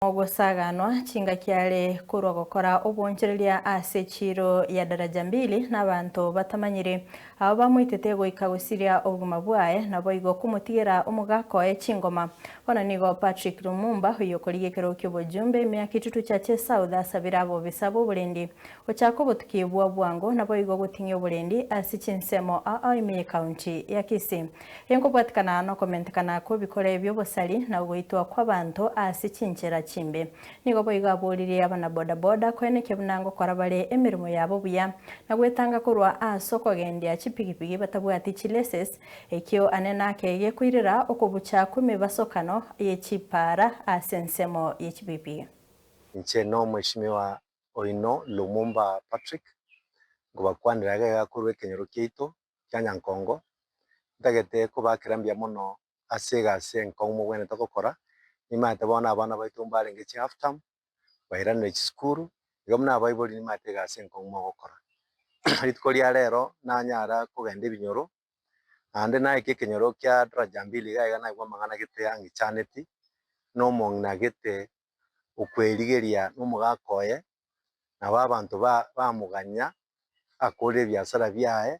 Ogosaganwa chingaki are korwa gokora obwoonchoreria ase echiiro ya Daraja Mbili nabanto batamanyiri, abwo bamoitete goika gosiria obogima bwaye, naboigo komotigera omogaka oye chingoma. Bono nigo Patrick Lumumba oyio okorigia ekerogo ki'obojumbe ime ya Kitutu Chache South asabire abobisa b'oborendi gochaka obotuki bwa bwango naboigo goting'ia oborendi ase chinsemo ao ime y'ecounty ya Kisii. Enkobwatikana nokomentekana kw'ebikore bi'obosari na ogoitwa kw'abanto ase chinchera chimbe. Nigo boigo aboririe abanabodaboda koenekia buna ngokora bare emeremo yabo buya, na gwetanga korwa ase okogendia chipigipigi batabwati chileses, ekio ane nake gekoirera okobucha kw'emebasokano ye chipaara ase ensemo ye chipigipigi. Inche nomweshimiwa oino Lumumba Patrick, nkobakwanera iga iga korwa ekenyoro kiaito kia Nyankongo, ntagete kobakera mbuya mono ase egasi enkong'u mobwenerete gokora, nimaete bono abana baito mbarenge chi half term, bairanire chisukuru, igo buna abaibori nimaete egasi enkong'u mogokora. Rituko ria rero nanyara kogenda ebinyoro, naende naika ekenyoro kia Daraja Mbili iga iga naigwa amang'ana gete ang'ichaneti, na omong'ina gete okwerigeria na omogaka oye, nabo abanto ba bamoganya akorire ebiasara biaye,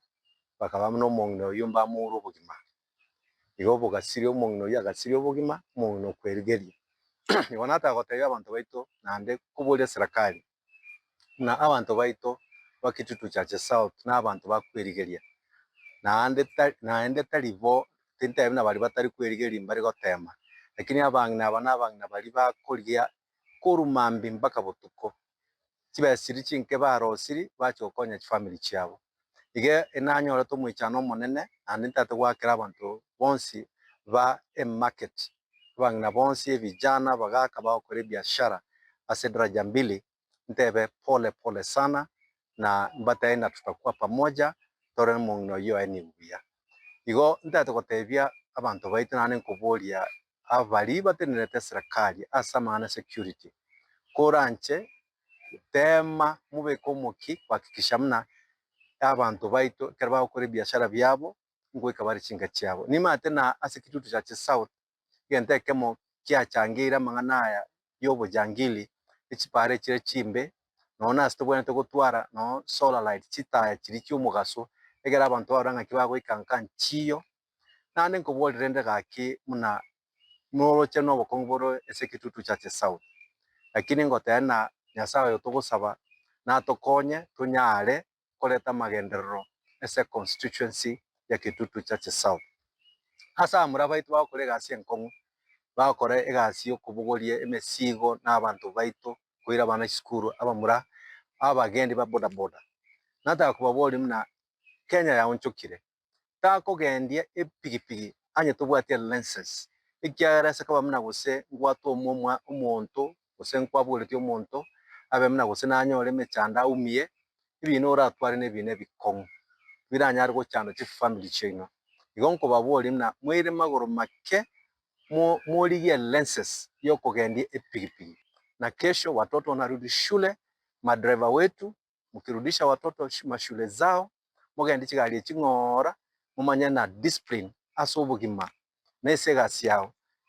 bakaba amo nomong'ina oyio mbamoure obogima. Igo bogasiria omong'ina oyio agasiria obogima, omong'ina okwerigeria. Igo nataka gotebia abanto baito naende koboria eserekari, buna abanto baito ba Kitutu Chache South na abanto bakwerigeria, naende tari naende tari bo tintebi buna baria batari kwerigeria mbari gotema, lakini abang'ina aba na abang'ina baria bakorigia korwa mambia mpaka botuko, chibesa chiria chinke barosirie bachia gokonya chifamiri chiabo. Iga enanyorete omoichano omonene naende ntagete goakera abanto bonsi ba emarket, abang'ina bonsi, ebijana, abagaka bagokora ebiashara ase daraja mbili, ntebe pole pole sana na mbatebie ng'a tutakuwa pamoja tore nomong'ina oyio oye nigo buya. Igo ntagete gotebia abanto baito naende nkoboria abaria batenenerete eserekari ase amang'ana ya security, koranche teema mobeke omokia kuhakikisha buna abanto baito ekero bagokora ebiashara biabo ngoika bare chinka chiabo. Nimanyete na ase Kitutu Chache South egento ekemo kiachangeire amang'ana aya ya obojangili, echipara echire chimbe, nonya na ase tobwenerete gotwara nonya solar light chitaya chiria chia omogaso, ekero abanto barora ng'aki bagoika nka nchiyo. Naende nkoboria rende gaki buna noroche nobokong'u bore ase Kitutu Chache South, lakini ngoteba ng'a Nyasaye oyo togosaba natokonye tonyare koreta amagenderero ase econstituency ya Kitutu Chache South. Ase abamura baito bagokora egasi enkong'u, bagokora egasi ya okobogoria emesigo na abanto baito koira abana chisukuru, abamura abagendi ba bodaboda. Nataka kobaboria buna Kenya yaonchokire, takogendia epigipigi onye tobwati elicense, ekiagera ase koba buna gose ngwate omwa omonto gose nkwaboretie omonto abe buna gose nanyore emechando aumie, ebina oratware na ebina ebikong'u biranyare gochanda chifamiri chiaino. Igo nkobaboria buna moire magoro make mo morigie elicense ya okogendia epigipigi, na kesho watoto wanarudi shule, madriver wetu mukirudisha watoto mashule zao, mogende chigari echi ng'ora, momanye na discipline ase obogima na ase egasi yao.